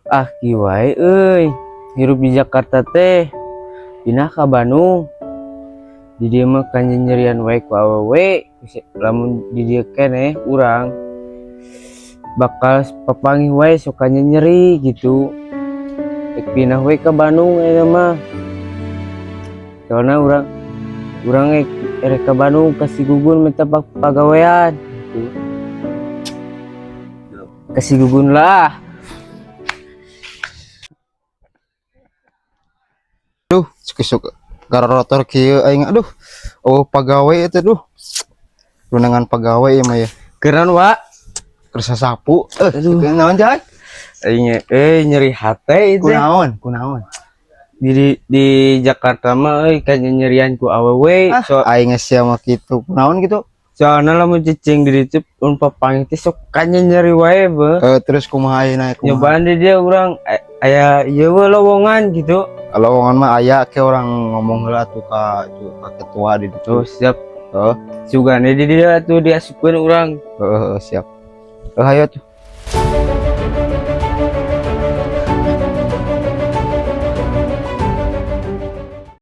Ah, kieu wae euy. Hirup di Jakarta teh pindah ka Bandung. Di dieu mah kanyanyerian wae ku awewe. Lamun di dieu keneh urang bakal papanggih wae sok nyeri gitu. Rek pindah we ka Bandung ayeuna mah. Soalna urang urang rek ka Bandung ka si Gugun minta pagawean gitu. Ka si Gugun lah. Duh, sok garorotor kieu aing, aduh. Oh, pagawe itu, duh. Runangan pagawe ya mah ya. Keren wa. Keur sasapu. Eh, Aduh. Naon, Jay? Aing nyeri hate itu. Kunaon? Kunaon? Di Jakarta mah euy kanyanyerian ku awewe. Ah, So aing geus sia mah kitu. Kunaon gitu? Soalna lamun cicing di ditu mun papanggih teh sok kanyanyeri wae beuh. Eh, terus kumaha ayeuna, kumaha? Nyobaan di dia urang aya ieu we lowongan gitu. Lowongan mah aya, ke urang ngomong heula tuh ka itu, ka ketua di ditu. Tuh, siap. Oh, Sugane di dia tuh diasupkeun urang. heeh, siap. Eh, hayo tuh.